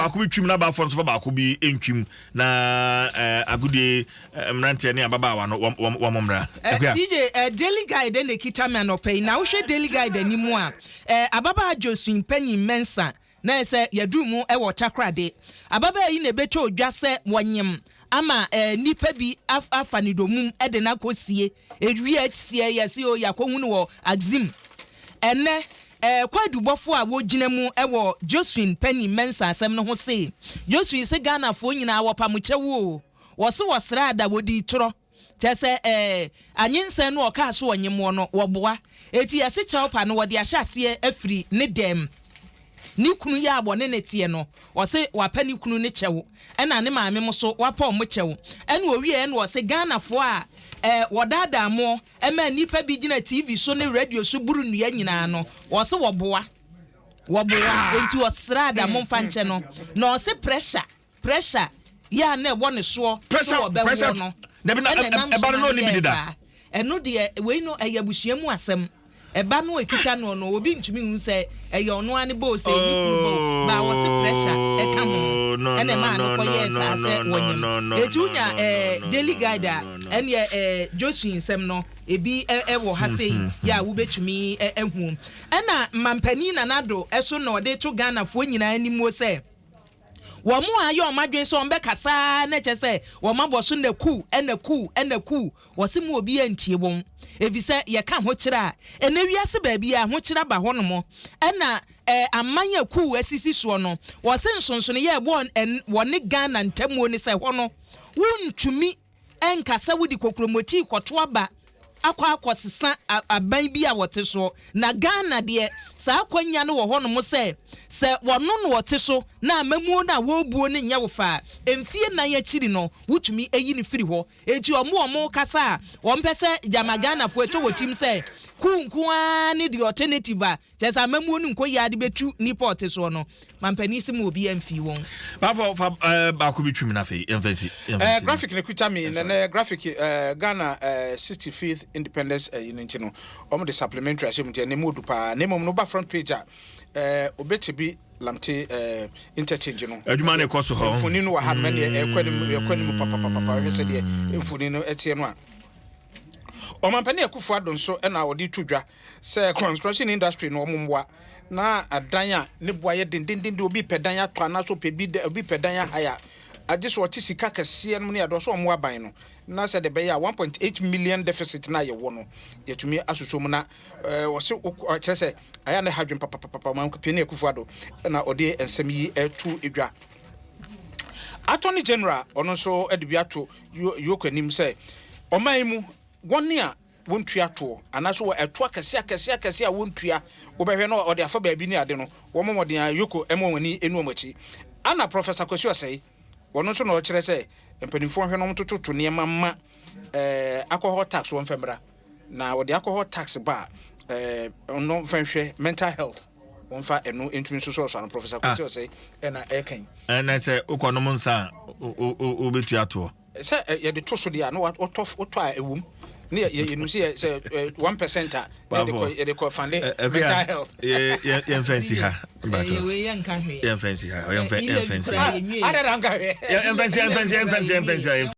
Baako bi twim na abaafo nso fa baako bi ntwim na agodie mmeranteɛ ne ababaawa no wɔn mmra. CJ, Daily Guide na ekita me anɔpa yi, na wohwɛ Daily Guide anim a, ababaawa Josephine Panyin Mensah na ɛsɛ yɛduru mu wɔ Takoradi. Ababaawa yi na ebetwa odwa sɛ wɔnyem ama nipa bi afa ne domum de no akɔsie. Ewie asie yɛsi o yɛakɔhu no wɔ Axim. Ɛnɛ kwadubɔfo a wɔgyina mu wɔ Josephine Panyin Mensah asɛm no ho se Josephine sɛ Ghanafoɔ nyinaa wɔpamokyɛw o, wɔse wɔsra ada wɔdi torɔ kyɛ sɛ anyinsɛn no ɔkaa so ɔnyemmoɔ no wɔboa. Eti yɛse kyɛw no wɔde ahyɛ aseɛ afiri ne dɛm ne kunu yɛ a wɔne ne teɛ no. Ɔse wapɛ ne kunu ne kyɛw, ɛna ne maame mo so wapɛ ɔmo kyɛw. Ɛna owie, ɛna ɔse Ghanafoɔ a wɔdaadaa mo ɛma nnipa bi gyina TV so ne radio so buru nnua nyinaa no, wɔse wɔboa, wɔboa. Nti ɔsra ada mo mfa nkyɛ no, na ɔse pressure yɛ a na ɛwɔ ne soɔ sɛ wɔbɛwɔ no. Dabi, na ɛna ɛnam ɛba so no ma na ɔnim no bi yɛɛ deda. Saa. Ɛno deɛ, wei no ɛyɛ abusua mu asɛm. Ɛba no ekita no, obi ntumi hu sɛ ɛyɛ ɔno ani bo sɛ ɛni kunu bo ba. Wɔsi pressure ɛka ho ɛna ɛmaa no kɔyɛɛ saa sɛ wɔnyam. Eti wonya Daily Guide a, ɛneɛ Josephine nsɛm no ebi ɛwɔ ha sei yɛ a wobɛtumi ɛhu. Ɛna mampanin Nana Addo ɛso na ɔde to Ghanafoɔ nyinaa anim sɛ wɔn a ayɛ wɔn adwene sɛ wɔn bɛkasa na kyɛ sɛ wɔn abɔ so na ku ɛna ku ɛna ku, wɔsi mu obi antie wɔn, efisɛ yɛka ahokyerɛ a, ɛnɛ wiase baabi a ahokyerɛ aba hɔnom, ɛna aman a ku asisi soɔ no, wɔsi nsonsono yɛ ɛwɔ ɛn wɔne Ghana ntamuo ne sɛ hɔ no wontumi ɛnkasa wodi kokromoti kɔto aba akɔ akɔsesa aban bi a wɔte soɔ. Na Ghana deɛ, saa akwannya no wɔ hɔnom sɛ wɔno no wɔte so na amamuo no a wɔrebuo no nyɛ wo fa a, mfie 4 akyiri no wotumi ayi no firi hɔ. Eti ɔmo kasa a wɔn pɛ sɛ gyama Ghanafoɔ ɛtɔ wɔ tim sɛ kuu nko ara ne the alternative a kyerɛ sɛ amamuo no nkɔ yie ade bɛtu nipa ɔte soɔ no, mampanin si mu obi amfi wɔn. Baafo fa baako bi twim na afei yɛmfa nsi. Yɛmfa nsi. Graphic ne kuta mi nɛnɛ graphic Ghana 65th independence yi no nti no wɔn de supplementary ahyɛ mu, nti ɛnɛ mu odu paa. Na mmom no ba front page a, obetumi lamte interchange no. Adwuma no ɛkɔ so hɔ. Mfoni no wɔ ha no, ɛneɛ ɛkɔ anim papapapa. Hwɛ sɛ deɛ mfoni no ɛteɛ no a, Ɔmampanin Akufo Addo nso ɛna ɔde to dwa sɛ construction industry no, ɔmo mmoa na adan a ne boa yɛ dendendenden. Obi pɛ dan atɔ anaasɛ ɔpɛ bi obi pɛ dan ahaya agye so ɔte sika kɛseɛ no mu ne adeɛ so ɔmo aban no na sɛ de bɛyɛ a 1.8 million deficit na yɛwɔ no, yɛtumi asosɔ mu. Na wɔse kyerɛ sɛ ayɛ ne ha dwen papapapa. Ɔmampanin Akufo Addo ɛna ɔde nsɛm yi ɛto edwa. Attorney General ɔno nso de bi ato yoko anim sɛ ɔman yi mu wɔn a wɔntua toɔ anaasɛ wɔ ɛto akɛseɛ akɛseɛ akɛseɛ a wɔntua, wobɛhwɛ no ɔde afa baabi ne ade no, wɔn mmɔden a yoko ɛma wɔn ani enu wɔn akyi. Ana Professor Kwasi Ɔsɛe, wɔn nso na ɔkyerɛ sɛ mpanimfoɔ hwɛ no wɔn tototo nneɛma ma alcohol tax wɔn fɛ mmra, na wɔde alcohol tax ba a, ɔno mfa nhwɛ mental health, wɔn fa ɛno ntumi nso so ɔsɔ ano. Professor Kwasi Ɔsɛe ɛna ɛɛkan. Ɛnɛ sɛ wokɔ nom nsa a, wobɛtua toɔ. Sɛ yɛde to so deɛ a, na wɔtɔ wotɔ a ɛwom ne yɛ yɛnu sɛ yɛ sɛ 1% a na yɛde kɔ fund mental health. Yɛmfa nsi ha. Ɛyɛ wei yɛ nka hwee. Yɛmfa nsi ha, yɛmfa nsi ha. Adada nka hwɛ. Yɛmfa nsi, yɛmfa nsi, yɛmfa nsi, yɛmfa nsi, yɛmfa nsi.